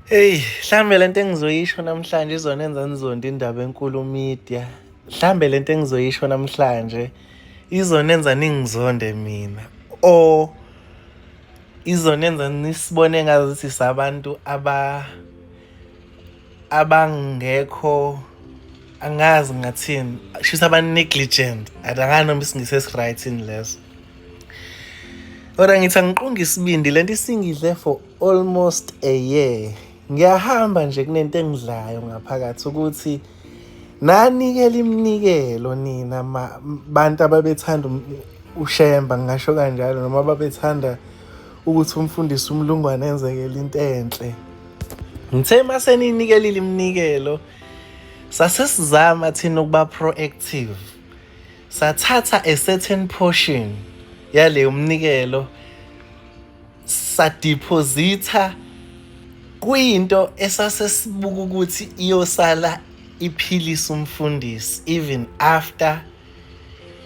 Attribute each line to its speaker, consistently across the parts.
Speaker 1: Hey, mhlambe lento engizoyisho namhlanje izonenza nizonde indaba enkulu media. Mhlambe lento engizoyisho namhlanje izonenza ningizonde mina or izonenza nisibone ngazuthi sabantu aba abangekho, angazi ngathini, shuthi aba-negligent. Angazi noma isingisi esi-right yini leso. Kodwa ngithi angiqunge isibindi, lento isingidle for almost a year. Ngiyahamba nje, kunento engidlayo ngaphakathi ukuthi nanikela iminikelo nina bantu ababethanda uShemba, ngingasho kanjalo, noma babethanda ukuthi umfundisi umlungwane enzekele into enhle. Ngithe mase niyinikelile iminikelo, sase sizama thina ukuba proactive, sathatha a certain portion yaleyo mnikelo, sadepositha kwinto esase sibuka ukuthi iyosala iphilisa umfundisi even after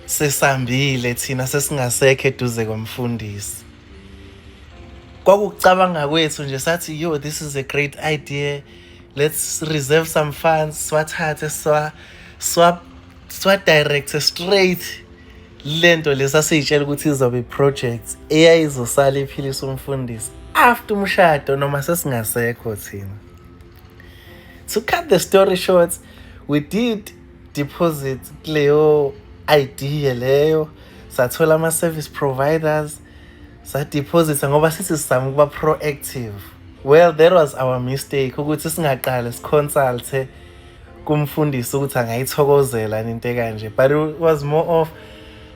Speaker 1: sesambile thina, sesingasekho eduze komfundisi. Kwakukucabanga kwethu nje, sathi, "Yo, this is a great idea, let's reserve some funds, siwathathe swa swa direct straight lento lesasiyitshela ukuthi izobe i-project eyayizosala iphilisa umfundisi after umshado noma sesingasekho thina." To cut the story short, we did deposit kuleyo idea leyo, sathola ama-service providers, sadeposita ngoba sithi sizama ukuba proactive. Well, that was our mistake, ukuthi singaqale siconsulte kumfundisi ukuthi angayithokozela into ekanje, but it was more of,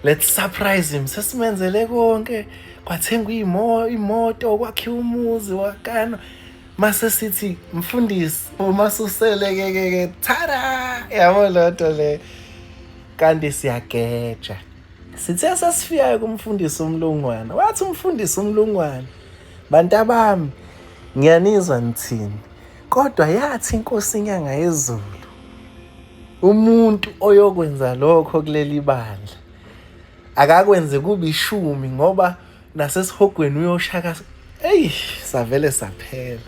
Speaker 1: let's surprise him, sesimenzele konke, kwathengwa imoto, kwakhiwa umuzi wakano, mase sithi, "Mfundisi, uma susele ke ke ke, tada!" Yabo lento le, kanti siyageja. Sithe sesifika kumfundisi umlungwana, wathi umfundisi umlungwana, "Bantu abami, ngiyanizwa nithini, kodwa yathi inkosi inyanga yezulu, umuntu oyokwenza lokho kuleli bandla akakwenze kube ishumi, ngoba nasesihogweni uyoshaka." Eyi, savele saphela,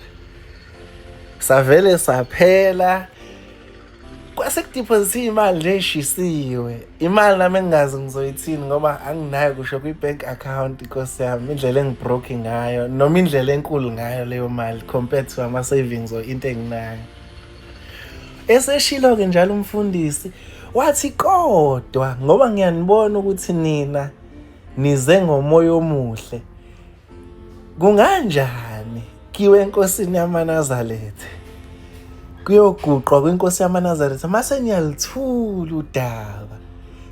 Speaker 1: savele saphela. Kwase kudeposithe imali nje eshisiwe, imali nami engingazi ngizoyithini ngoba anginayo kusho kwi-bank account. Inkosi yami, indlela engibroke ngayo noma indlela enkulu ngayo leyo mali compared to ama-savings or into enginayo. Eseshilo-ke njalo umfundisi, wathi, "Kodwa ngoba ngiyanibona ukuthi nina nize ngomoya omuhle, kunganjani kiwe enkosini yamaNazaretha, kuyoguqwa kwinkosi yamaNazaretha, mase niyalithula udaba,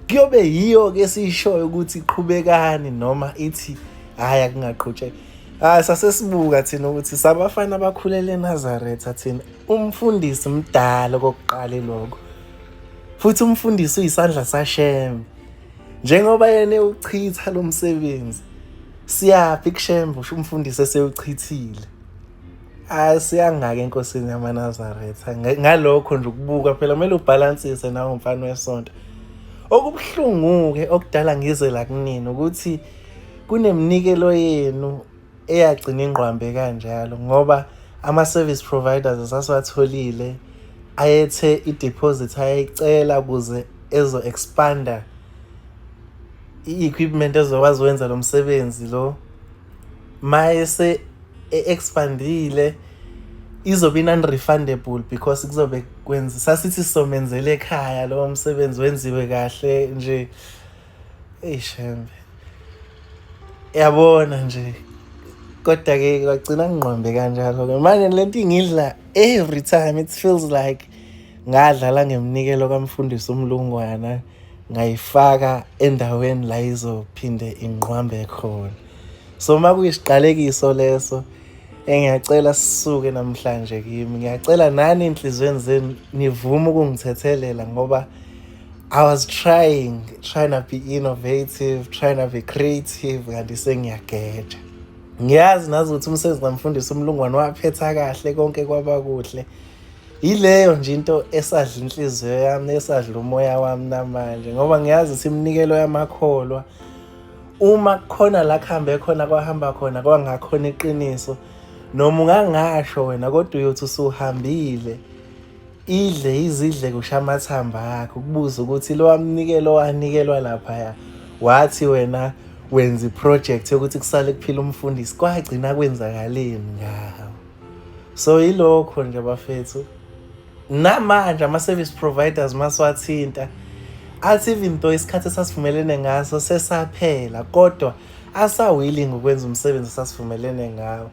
Speaker 1: kuyobe yiyo-ke esiyishoyo ukuthi qhubekani noma ithi hhayi, akungaqhutsheki." Hayi, sasesibuka thina ukuthi sabafana abakhulele eNazaretha thina, umfundisi mdala okokuqala ilokho, futhi umfundisi uyisandla saShembe. Njengoba yena ewuchitha lo msebenzi, siyaphi kuShembe usho umfundisi esewuchithile? Hayi, siyangaka enkosini yamaNazaretha ngalokho nje ukubuka. Phela kumele ubhalansise nawe umfana wesonto. Okubuhlungu-ke okudala ngize la kunini ukuthi kuneminikelo yenu eyagcina ingqwambe kanjalo, ngoba ama-service providers esasiwatholile ayethe i-deposit ayayicela ukuze ezo-expanda i-equipment ezokwazi ukwenza lo msebenzi lo. Mayese e-expandile, izobe i-non-refundable because kuzobe kwenza, sasithi sizomenzela ekhaya lowo msebenzi wenziwe kahle nje. Eyi shembe, yabona nje, kodwa-ke kwagcina ngingqwambe kanjalo-ke. Manje lento ingidla every time, it feels like ngadlala ngeminikelo kamfundisi umlungwana, ngayifaka endaweni la izophinde ingqwambe khona. So uma kuyisiqalekiso leso, engiyacela sisuke namhlanje kimi, ngiyacela nani ey'nhliziyweni zenu nivume ukungithethelela, ngoba I was trying to be innovative, trying to be creative, kanti sengiyageja. Ngiyazi nazi ukuthi umsebenzi kamfundisi umlungwane waphetha kahle, konke kwaba kuhle. Yileyo nje into esadla inhliziyo yami, esadla umoya wami namanje, ngoba ngiyazi ukuthi iminikelo yamakholwa, uma kukhona la kuhambe khona, kwahamba khona kwangakhona iqiniso. Noma ungangasho wena kodwa uyothi usuhambile idle izidle kusha amathamba akho kubuza ukuthi lo wamnikelo wanikelwa laphaya wathi wena wenza iproject yokuthi kusale kuphila umfundisi kwagcina kwenzakaleni ngawo. So yilokho nje bafethu. Namanje ama-service providers masiwathinta athi even though isikhathi esasivumelene ngaso sesaphela kodwa asa-willing ukwenza umsebenzi esasivumelene ngawo.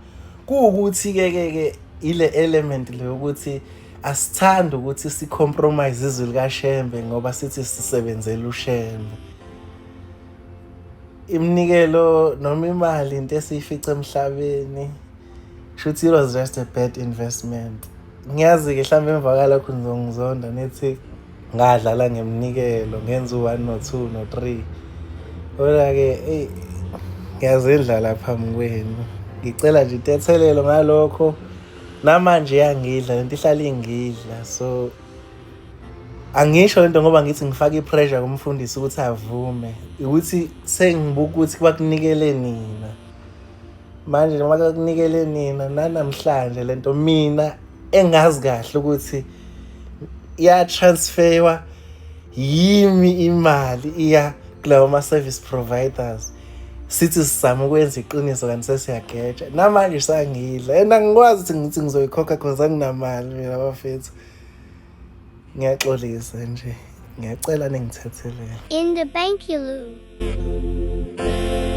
Speaker 1: Kuwukuthi-ke ke ke ile element le yokuthi asithandi ukuthi si-compromise izwi likaShembe ngoba sithi sisebenzela uShembe. Iminikelo noma imali into esiyifica emhlabeni shuthi it was just a bad investment. Ngiyazi-ke mhlawumbe emva kwalokho nizongizonda nithi ngadlala ngeminikelo ngenza u-one no-two no-three. Kodwa-ke eyi ngiyazidla lapha phambi kwenu. Ngicela nje intethelelo ngalokho. Namanje iyangidla lento ihlala ingidla so angisho lento ngoba ngithi ngifake i-pressure kumfundisi ukuthi avume ukuthi sengibuka ukuthi bakunikele nina manje noma kakunikele nina nanamhlanje lento mina engazi kahle ukuthi iya-transferwa yimi imali iya kulawo ma-service providers sithi sizama ukwenza iqiniso kanti sesiyageja namanje sangidla and angikwazi ukuthi ngithi ngizoyikhokha cause anginamali mina bafethu. Ngiyaxolisa nje, ngiyacela ningithethelele.
Speaker 2: In the bank you lose.